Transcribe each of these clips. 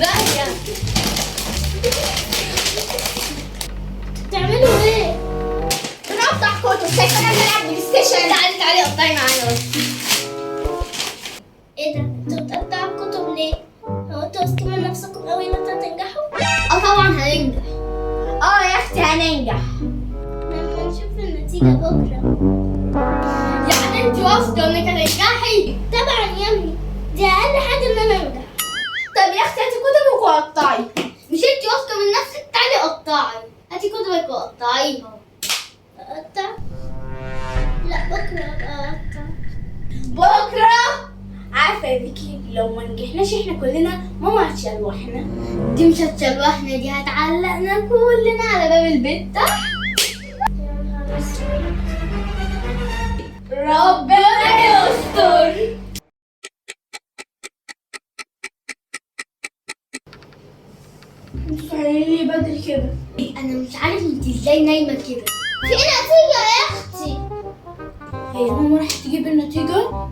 داهية. بتعملوا ايه؟ بنقطع كتب، شايفه انا بنلعب PlayStation. تعالي تعالي قطعي معانا بس. ايه ده؟ انتوا بتقطعوا الكتب ليه؟ هو انتوا واثقين من نفسكم قوي ان انتوا هتنجحوا؟ اه طبعا هننجح. اه يا اختي هننجح. لما نشوف النتيجة بكرة. يعني انت واثقة انك هتنجحي؟ طبعا يا ابني، دي اقل حاجة ان انا انجح. طب يا اختي هاتي كتبك وقطعي. مش انت واثقة من نفسك؟ تعالي قطعي، هاتي كتبك وقطعيها. اقطع؟ لا بكرة ابقى اقطع. بكره؟ عارفه يا بيكي لو ما نجحناش احنا كلنا ماما هتشلوحنا. دي مش هتشلوحنا، دي هتعلقنا كلنا على باب البيت تحت. يا نهار اسود. ربنا يستر. انتوا صحيين ليه بدري كده؟ انا مش عارف انت ازاي نايمة كده. في نتيجة يا اختي. هي ماما راحت تجيب النتيجة؟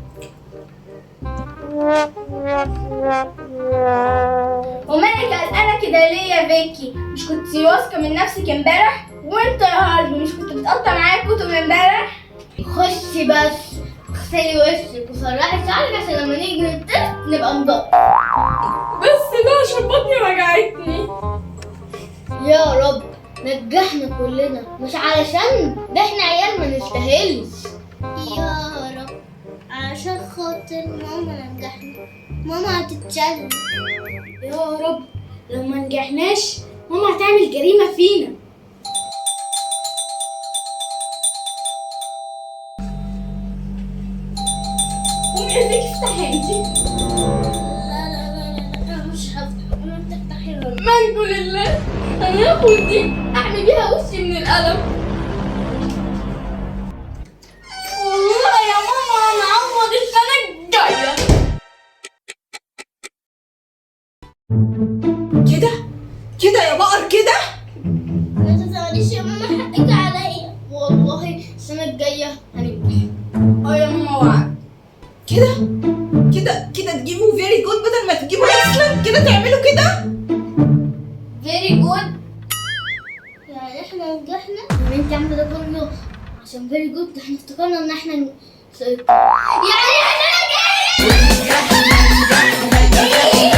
ومالك قلقانة كده ليه يا بيكي؟ مش كنت واثقة من نفسك امبارح؟ وانت يا هارفي مش كنت بتقطع معايا كتب امبارح؟ خشي بس اغسلي وشك وسرحي شعرك عشان لما نيجي نتفق نبقى نضاف. بس ده عشان بطني وجعتني. يا رب نجحنا كلنا، مش علشان ده احنا عيال ما نستاهلش. يا رب علشان خاطر ماما نجحنا، ماما هتتشل. يا رب لو ما نجحناش ماما هتعمل جريمة فينا. قومي يا بيكي افتحي انتي. لا لا لا لا انا مش هفتح، انا تفتحي غلط. منكو لله، انا هاخد دي اعمل بيها وشي من القلم. والله يا ماما هنعوض السنة الجاية. كده كده يا بقر كده. ما تزعليش يا ماما، حقك عليا. والله السنة الجاية هننجح. اه يا ماما وعد. كده كده كده تجيبوا very good بدل ما تجيبوا excellent. كده تعملوا كده very good. يعني احنا نجحنا؟ يعني انت عامله ده كله عشان very good؟ احنا افتكرنا ان احنا سقطنا. يعني احنا نجحنا.